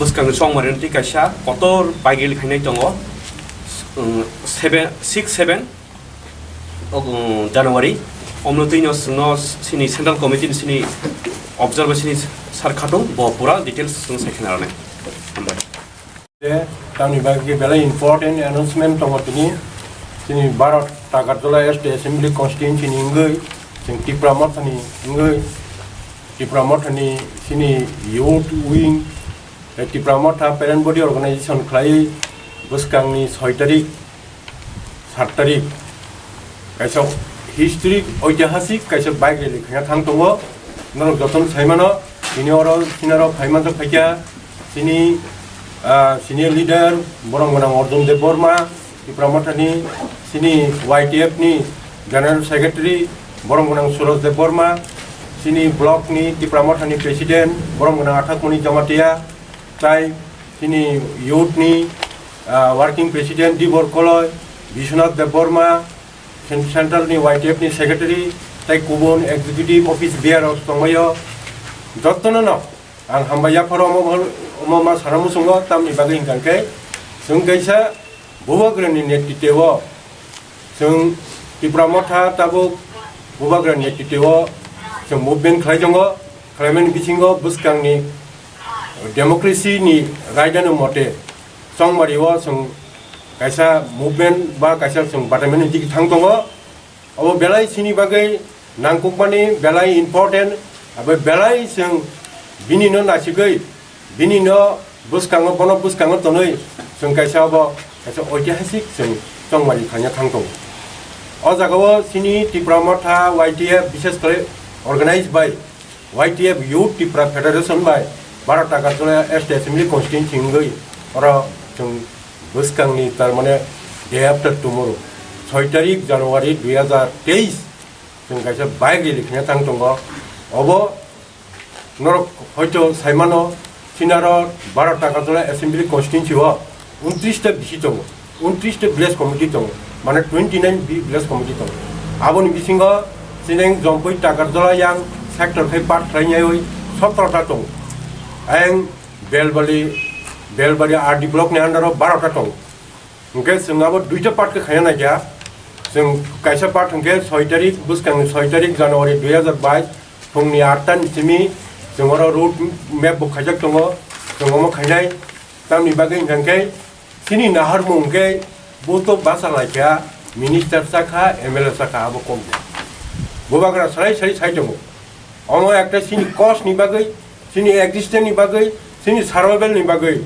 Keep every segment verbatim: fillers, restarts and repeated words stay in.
Bwskangni chongmari twi kaisa kotor baigil khainai tongo, um, seven, six seven, o, um, January. Omno twino chwngno chini Central Committee ni chini observer chini sir khatung, bo pura details chwng sai khna rwnai. Hambai. Je, tamni bagwi belai important announcement tongo tini. Chini Bharat Takarjala State Assembly Constituency ni wngwi, chwng Tipra Mothani wngwi, Tipra Mothani chini youth wing, tei Tipra Motha parent body organization khlaiwi bwskangni soi tarik, sat tarik kaisa historic, oitihasik kaisa bike rally khaina thang tongo. Norok jotono sai mano, tini oro, tini oro phai manjak phaikha chini, ah, senior leader, borom gwnang Arjun Debbarma, Tipra Mothani, chini Y T F ni General Secretary, borom gwnang Suraj Debbarma, chini block ni Tipra Mothani President, borom gwnang Athakmoni Jamatia, tai chini youth ni, ah, working president Dibor Koloi, Biswanath Debbarma, cen-, central ni Y T F ni secretary, tai kubun executive office bearer rok tongmaio. Jotono no ang hambai yapharo omo, omo ma sana muchungo, tamni bagwi hwnkha khe chwng kaisa Bubagrani netrite o, chwng Tipra Motha tabuk Bubagrani netrite o chwng movement khlai tongo. Khlaimani bisingo bwskangni democracy ni raidani mote chongmari o chwng kaisa movement ba kaisa chwng bataimani digi thang tongo. Obo belai chini bagwi nangkukmani, belai important, abo belai chwng bini no nasigwi, bini no bwskango, bono bwskango tonwi chwng kaisa obo kaisa oitihasik chwng chongmari khaina thang tongo. O jagao chini Tipra Motha Y T F, bishes khlai organized by Y T F Youth Tipra Federation bai Bharat Agartala State Assembly Constituency wngwi oro chwng bwskangni, tar mane day after tomorrow, soi tarik January dui hazar teis, chwng kaisa bike rally khaina thang tongo. Obo norok hoito sai mano, chini aro Bharat Agartala Assembly Constituency o untris ta bisi tongo, untris ta village committee tongo, mane twenty nine vi-, village committee tongo. Aboni bisingo chini Jompui Takarjala yang sector khai part khlai naiwi sotro ta tongo. Ayang Belbali, Belbali R D block ni under o baro ta tongo. Hwnkhe chwng abo duita part khe khaina naikha. Chwng kaisa part hwnkhe soi tarik, bwskangni soi tarik January dui hazar bais, phungni atta ni simi chwng oro road map bo khaijak tongo, chwng omo khainai. Tamni bagwi hwnkha khe chini naharmung hwnkhe bo to basa laikha, minister sakha, M L A sakha, abo kok de. Bubagra salai salai sai tongo. Omo ekta chini cause ni bagwi, chini existence ni bagwi, chini survival ni bagwi,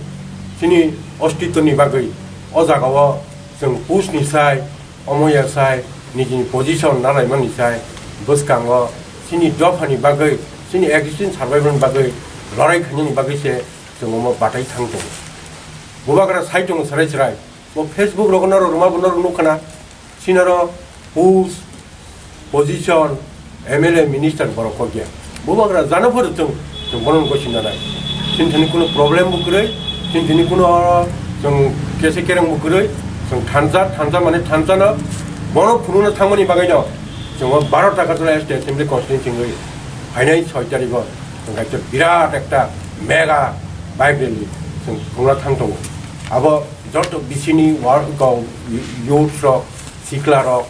chini ostitto ni bagwi. O jaga o chwng push ni sai, omo ya sai, nijini position nalaimani sai, bwskango chini dopha ni bagwi, chini existence survival ni bagwi lorai khainani bagwi se chwng omo batai thang tongo. Bubagra sai tongo chwrai chwrai. Bo Facebook rogo norok rwma bo norok nukha na. Sinaro post, position, M L A, minister borok kok ya. Bubagra jano phuru chwng, chwng bono gosi nanai. Chini thani kuno problem bo kwrwi, chini thani kuno chwng kese kereng bo kwrwi, chwng thansa, thansa mane thansa no bono phunukna thangmani bagwi no chwng o baro ta Agartala State Assembly Constituency wngwi phainai soi tarikh o chwng kaisa birat ekta mega bike rally chwng phunukna thang tongo. Abo joto bisini war-, go-, youth rok, sikla rok,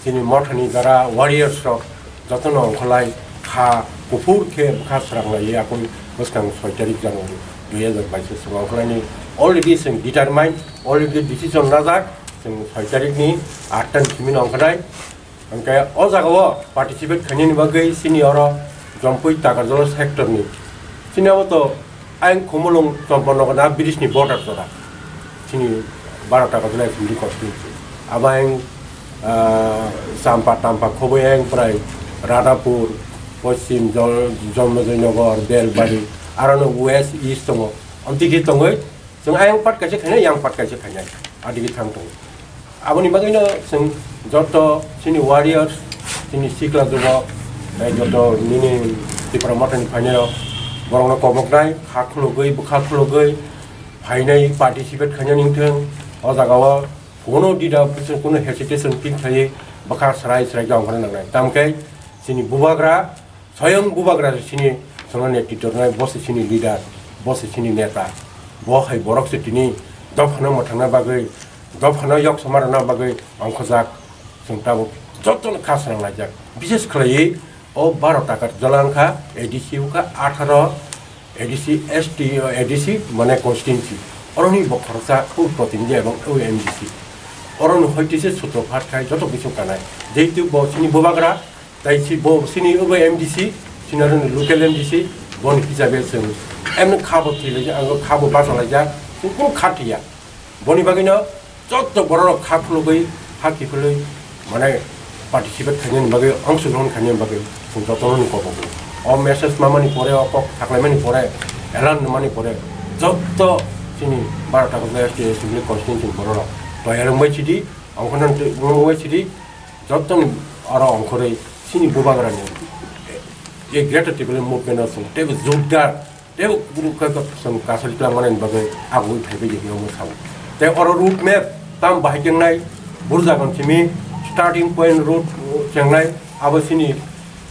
chini mothani jara warriors rok jotono ongkholai kha kuphur khe bwkha swrang lai akoi bwskang soi tarik January dui hazar bais o chwng ongkholai ni already chwng determine, already decision najak chwng soi tarik ni atta ni simi no ongkholai. Hwnkhe o jaga o participate khainani bagwi chini oro Jompui Takarjala sector ni, chini abo to ayang Khumulwng Champaknagar na bridge ni border jora, chini baro ta Agartala Assembly Constituency. Abo ayang, ah, Champa Tampa khoboi ayang prai Radhapur, Poschim Jol-, Janmejoi Nagar, Belbari, aro no west east tongo. Amtwi khe tongwi chwng ayang part kaisa khainai, yang part kaisa khainai, adigi thang tongo. Aboni bagwino chwng joto chini warriors, chini sikla jubok, tei joto nini Tipra Mothani phainairok, borokno koboknai, kha khulugwi, bwkha khulugwi phainai, participate khainani wngthwng. O jagao kuno dida, kuno hesitation feel khaiwi bwkha swrai swrai khe ongkhorna nangnai. Tamkhe chini bubagra, Soyong bubagra se chini, chwngno netrito rwnai, bo se chini leader, bo se chini neta. Bo hai borok se tini dophano mwthangna bagwi, dophano yok sama rwna bagwi ongkhojak, chwng tabuk jotono kha swnam laijak. Bishes khlaiwi o baro taka jwla wngkha A D C wngkha atharo, A D C S T, A D C mane constituency, oroni bo khoroksa o protinidhi ebong o M D C, oroni hoitise sutro phat khai joto kisu kanai, jehetu bo chini bubagra, tai si bo chini obo M D C, chini aro local M D C, boni hisabe chwng emno khabo thwilaijak, ang khabo bachalaijak, chwng kunu kha thwiya. Boni bagwino joto bororok kha khulugwi, ha kiphilwi, mane participate khainani bagwi, ongshogrohon khainani bagwi chwng jotono kobogo. O message mamani pore, o kok saklaimani pore, elan nungmani pore, joto chini baro taka S T Assembly Constituency bororok toyar wngbai sidi, ongkhornani twi wngbai sidi, jottoni oro ongkhorwi chini bubagrani je Greater Tipraland Movement o chwng teibo jukdar, teibo group khe chwng kasari twlang manani bagwi agoi phaibai di hinwi omo sao. Tei oro road map tam bahai chengnai, Burjagan simi starting point road chengnai, abo chini,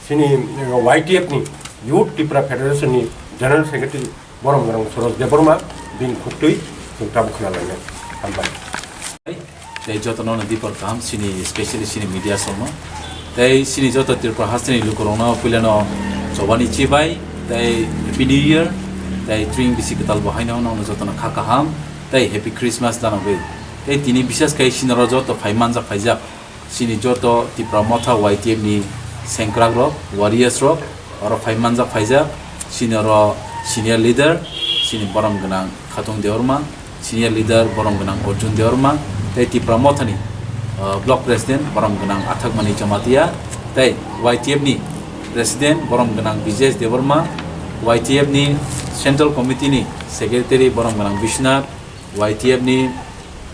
chini Y T F ni, Youth Tipra Federation ni General Secretary borom gwnang Suresh Debbarma, bini khuktwi chwng tabuk khna lainai. Hambai. Tei jotono no dipor kaham chini, specially chini media songno. Tei chini joto Tripura hasteni lukurokno puilano chobani chibai, tei Happy New Year, tei tring bisi kwtal bo haino nono jotono kha kaham, tei Happy Christmas danogwi. Tei tini bisas khai sinoro joto phai manjak phaijak, chini joto Tipra Motha Y T F ni sengkrak rok, warriors rok, oro phai manjak phaijak, chini oro senior leader, chini borom gwnang Khatung Debbarma, senior leader borom gwnang Arjun Debbarma, tei Tipra Mothani, uh, block president borom gwnang Athakmani Jamatia, tei Y T F ni president borom gwnang Bijesh Debbarma, Y T F ni central committee ni secretary borom gwnang Biswanath, Y T F ni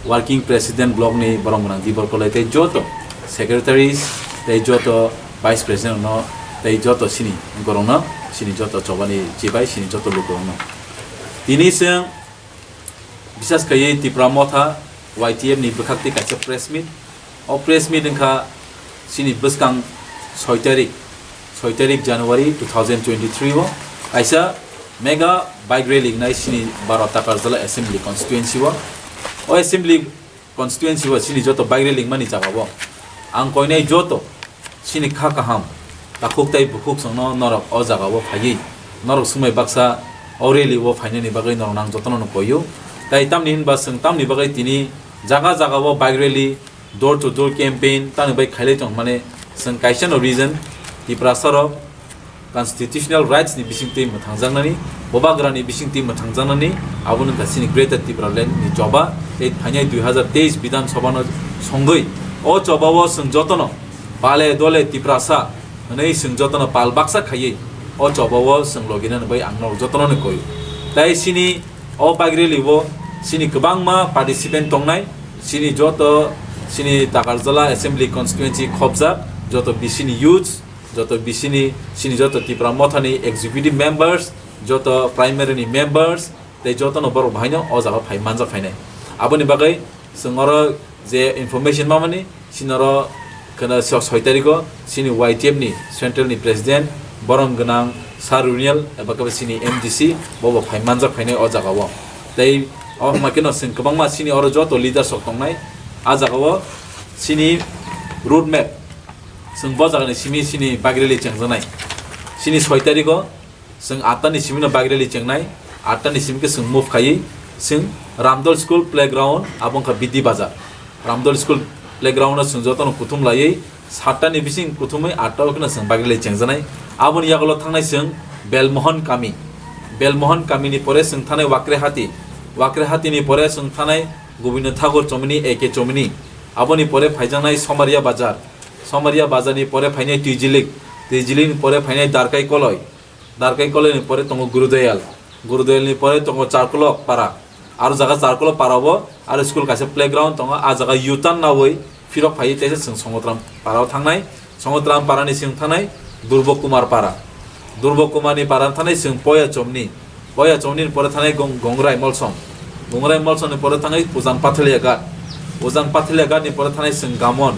working president block ni borom gwnang Dibor Koloi, tei joto secretaries, tei joto vice president no, tei joto chini borokno, chini joto chobani chibai, chini joto lukurokno. Tini chwng bisas khaiwi Tipra Motha Y T F ni bwkhak twi kaisa press meet. O press meet wngkha chini bwskang soi tarik, soi tarik January two thousand twenty-three o kaisa mega bike rally wngnai chini baro Takarjala Assembly Constituency o. O Assembly Constituency o chini joto bike rally wngmani jaga o ang koinai joto chini kha kaham, takhuk tei bukhuk chwngno norok o jaga o phaiwi norok swngbai baksa o rally o phainani bagwi norok nang jotono no koio. Tai tamni hinba chwng tamni bagwi tini jaga jaga o bike rally, door to door campaign tamni bai khailai tong mane chwng kaisa no reason Tiprasa rok constitutional rights ni bisingtwi mwthangjaknani, bubagrani bisingtwi mwthangjaknani, abo wngkha chini Greater Tipraland ni choba, tei phainai dui hazar teis Bidhan Sabha no songwi o choba o chwng jotono pale dole Tiprasa hwnwi chwng jotono pal baksa khaiwi o choba o chwng loginani bai ang norok jotono no koi. Tai chini o bike rally o chini kwbangma participant tongnai, chini joto chini Takarjala Assembly Constituency khopjak joto bisini youths, joto bisini, chini joto Tipra Mothani executive members, joto primary ni members, tei jotono borok bahaino o jaga phai manjak phainai. Aboni bagwi chwng oro je information mamani, chini oro kheno so-, soi tarikh o chini Y T F ni central ni president borom gwnang Sir Runiel eba khe chini M D C bo bo phai manjak phainai o jaga o. Tei o hwnba kheno chwng kwbangma chini oro joto leaders rok tongnai, a jaga o chini road map. Chwng bo jagani simi chini bike rally chengjaknai. Chini soi tarikh o chwng atta ni simi no bike rally chengnai, atta ni simi khe chwng move khaiwi chwng Ramdol School playground, abo wngkha Bidi Bazar. Ramdol School playground o chwng jotono kuthum laiwi satta ni bising kuthumwi atta o kheno chwng bike rally chengjaknai. Aboni yagulo thangnai chwng Belmohon kami. Belmohon kami ni pore chwng thanai Wakrehati. Wakrehati ni pore chwng thanai Gobinda Thakur chomini, A K chomini. Aboni pore phaijaknai Somaria Bazar. Somaria Bazar ni pore phainai Twijilik, Twijilik ni pore phainai Darkai Koloi, Darkai Koloi ni pore tongo Gurudayal, Gurudayal ni pore tongo Charkolok Para. Aro jaga Charkolok Para o aro school kaisa playground tongo, a jaga U-turn nawi phirok phaiwi teisa chwng Songotram Para o thangnai. Songotram Para ni chwng thangnai Durbo Kumar Para. Durbo Kumar ni Para thangnai chwng Poya Chomni. Poya Chomni ni pore thanai Gong-, Gongrai Molsom. Gongrai Molsom ni pore thanai Ujan Pathalia Ghat. Ujan Pathalia Ghat ni pore thanai chwng Gamon.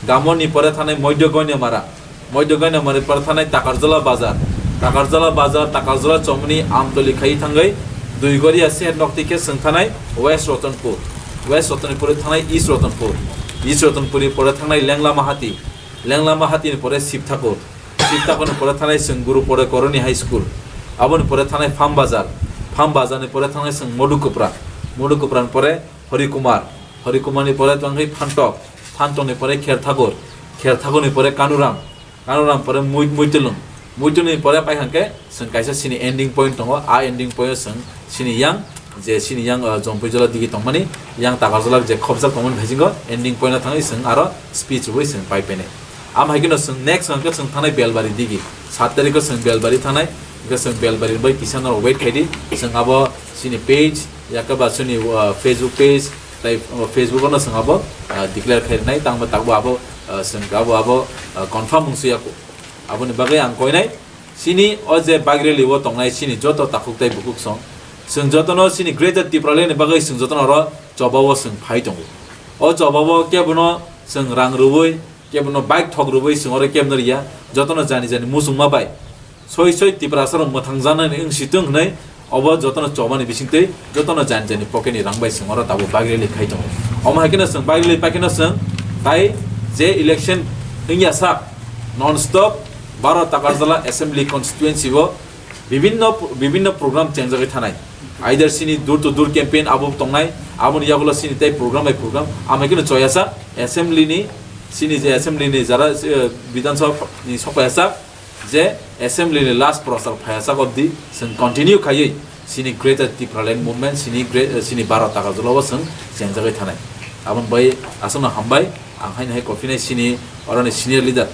Gamon ni pore thanai Moidyo Goinamara. Moidyo Goinamara ni pore thanai Takarjala Bazar. Takarjala Bazar, Takarjala Chomni Amtoli khai thangwi Duigoria se nok twi khe chwng thanai West Ratanpur. West Ratanpur ni pore thanai East Ratanpur. East Ratanpur ni pore thanai Lengla Mahati. Lengla Mahati ni pore Sibthakur. Sibthakur ni pore thanai chwng Guru Pore Koroni High School. Aboni pore thanai Farm Bazar. Farm Bazar ni pore thanai chwng Modukupra. Modukupra ni pore Hori Kumar. Hori Kumar ni pore tongwi Phantok. Phantok ni pore Kher Thakur. Kher Thakur ni pore Kanuram. Kanuram pore Mui-, Muitulung. Muitulung ni pore pai hangke chwng kaisa chini ending point tongo. A ending point o chwng chini yang, je chini yang, uh, Jompui Jola digi tongmani, yang Takarjala je khopjak tongmani bhisingo ending point o thangwi chwng aro speech rwui chwng pai pene. Am hai kheno chwng next hwnkhe chwng thangnai Belbari digi. Sat tarikh o chwng Belbari thangnai, hwnkhe chwng Belbari bai kisa norok wait khaidi. Chwng abo chini page, yakhe ba chini, uh, Facebook page, tai, uh, Facebook o no chwng abo, uh, declare khainai, tangbo takbo abo, uh, chwng abo, abo, uh, confirm wngsuya. Aboni bagwi ang koinai, chini o je bike rally o tongnai chini joto takhuk tai bukhuk song, chwng jotono chini Greater Tipraland ni bagwi chwng jotono oro choba o chwng phai tongo. O choba o kebono chwng rang rwui, kebono bike thok rwui chwng oro kebono riya, jotono jani jani muchungma bai soi soi Tiprasa rok mwthang janani wng si tong hwnwi obo jotono chobani bisingtwi jotono jani jani pocket ni rang bai chwng oro tabuk bike rally khai tongo. Omo hai kheno chwng bike rally pai kheno chwng tai je election wngya sak non stop Baro Takarjala Assembly Constituency o bibinno, bibinno program chengjagwi thanai. Either chini door to door campaign abo tongnai, aboni yagulo chini tei program bai program. Amai kheno choyasa assembly ni, chini je assembly ni jara, eh, Bidhan Sabha ni sokphaiyasa je assembly ni last prochar phaiyasak obdi chwng continue khaiwi chini Greater Tipraland Movement, chini gre-, eh, chini Baro Takarjala o chwng chengjagwi thanai. Aboni bai aswkno hambai, ang haino hai kophinai chini oroni senior leader,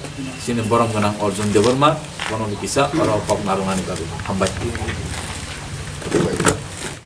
chini borom gwnang Arjun Debbarma, bono kisa oro kok narwknani bagwi. Hambai.